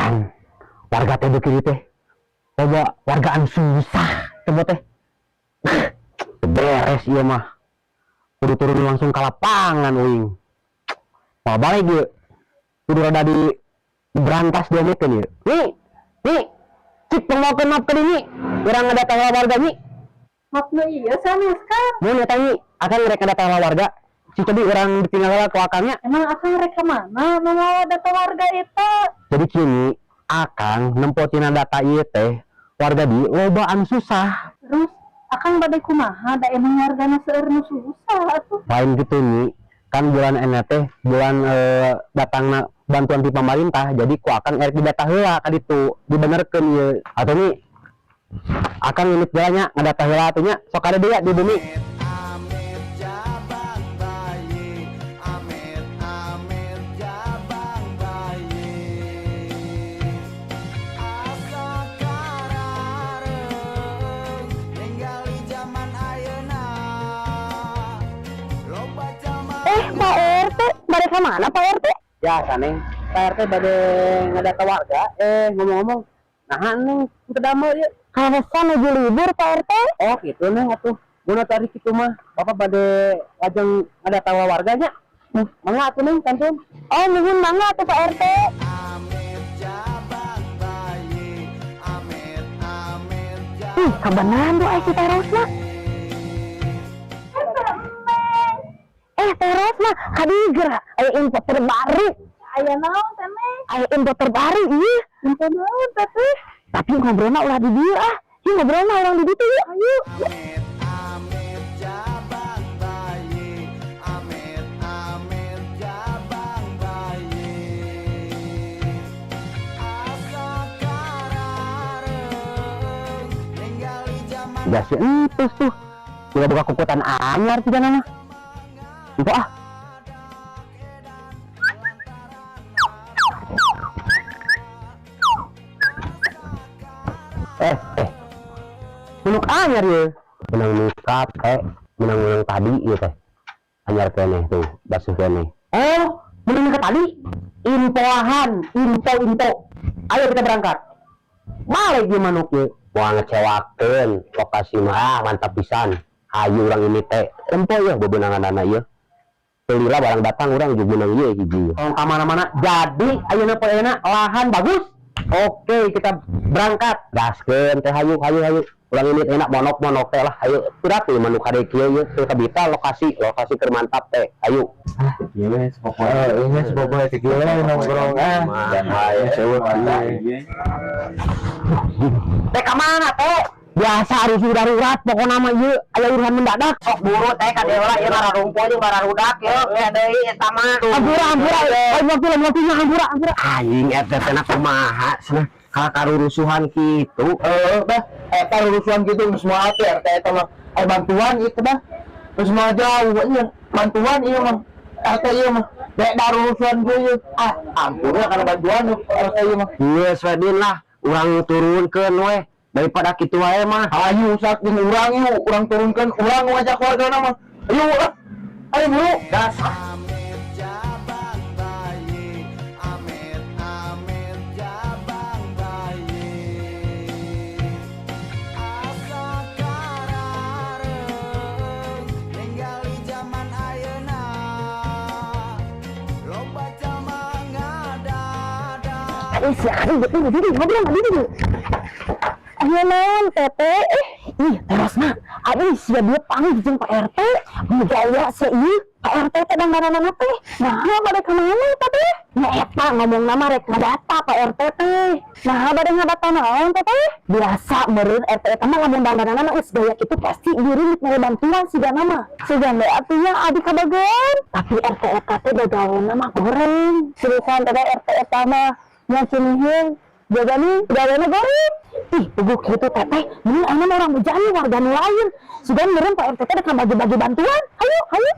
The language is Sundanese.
Edan, warga teh beuki teh. Coba warga anu susah coba teh. Beres ieu mah. Kudu turun langsung ke lapangan uing. Mau balik ieu. Kudu rada di berantas diomekeun ieu. Nih, nih. Cik pangmawakeun map ka dieu. Urang ngadata warga, Nyi. Map nu ieu sanes kan? Mun eta, Nyi, akang rek ngadata warga. Cik cobi urang ditinggal heula ku akangnya. Emang akang rek ka mana mawa data warga itu? Jadi kini akang nempo tina data ieu teh warga di loba anu susah. Terus akang bade kumaha, da emang wargana seueur nu susah atuh? Lain gitu, Nyi, kan bulan ene teh bulan datangna bantuan ti pemerintah, jadi ku akang erek didata heula ka ditu, dibenerkeun ieu. Atau nih akang indit jalannya ngadata heula atuh nya, sok ada deui di bumi. Amit jabang bayi, amit amit jabang bayi. Asa karareung ningali zaman ayeuna. Loba jalma. Eh, Pak RT, bade ka mana, Pak RT? Biasa, Neng, Pak RT bade ngadata warga. Eh, ngomong-ngomong, nah, Neng teu damel ieu? Kaleresan nuju libur, Pak RT. Oh gitu, Neng, atuh. Mun tadi kitu mah bapak bade lajeng ngadata warganya. Mangga atuh, Neng, kantun. Oh, nuhun, mangga atuh, Pak RT. Amit jabang bayi, amit amit Ih, jabang kabeneran doa si Teh Rosma. Eh, Teh Rosma, kadieu aya info terbaru. Aya naon teh, Neng? Aya info terbaru ieu. Info naon teh? Tapi ngobrolna ulah di dieu ah. Yuk, ngobrolna urang di ditu yuk. Ayo. Amit amit jabang bayi, amit amit jabang bayi. Asa karareung ningali zaman. Gas si entus tuh. Tidak buka kukutan anyar juga nama. Itu ah. Eh, eh. Manuk anyar ya. Menang mikat eh, menang-menang tadi ieu teh. Anyar keneh tuh, basuh keneh. Oh, menang ke tadi. Infoahan, info info. Ayo kita berangkat. Balik ieu manuk ieu. Wah, ngecewakeun lokasi mah, ah, mantap pisan. Hayu urang ini teh. Tempo ya bebenangan ieu. Teu barang datang urang juga beunang ieu hiji. Oh, ka mana-mana. Jadi ayeuna poe ayeuna lahan bagus. Oke, kita berangkat. Gaskeun teh, hayu hayu hayu. Urang ini enak monok-monok teh lah. Hayu, piraku manuk kade kieu ieu teu kabita lokasi, lokasi keur mantap teh. Hayu. Iya wes, pokoknya ini pokoknya kieu we nongkrong ah. Dan hayu. Sewa ieu. Teh ka mana teh? Biasa rusuh darurat pokokna mah ieu aya urusan mendadak. Sok buru teh ka dewa ieu ngararumpul jeung bararudak ieu we deui eta mah. Hampura, hampura. Ayo waktu lah, waktunya hampura, hampura. Aing eta teh na kumaha cenah ka karurusuhan kitu. Heeh, bah, eta rurusuhan gitu geus moal teh RT eta mah. Aya bantuan itu bah. Geus moal jauh ieu bantuan ieu mah. RT ieu mah. Beda rurusuhan gue ieu. Ah, ampun lah kana bantuan RT ieu mah. Geus we din lah, urang turunkeun we daripada kitu wae mah. Ayo sak jeung urang yuk, urang turunkeun, urang ngajak wargana mah. Ayo ah. Ayo buru. Gas. Amit jabang bayi, amit amit jabang bayi. Asa karareung ningali zaman ayeuna. Loba jalma ngadadak. Aduh, si Adi betul betul ngobrol tadi dulu. Ayo naon teteh? Eh, ih, Teh Rosma, aduh sia dia panggil jeung Pak RT. Gaya sia ieu, Pak RT teh dangdananana teh. Nah, bade ka mana eta teh? Nya eta ngomong nama rek ngadata Pak RT teh. Nah, bade ngadata naon teh? Biasa meureun RT eta mah lamun dangdanana geus gaya kitu pasti diri mere bantuan sigana mah. Sugan we atuh nya adi kabagean. Tapi RT eta teh gagawena mah goreng. Seriusan teh RT eta mah nya cinihing jaga nih gawena goreng. Ih, puguh kitu teteh, mending ayeuna mah urang bejaan warga nu lain. Sugan meureun Pak RT teh rek bagi-bagi bantuan. Ayo, ayo.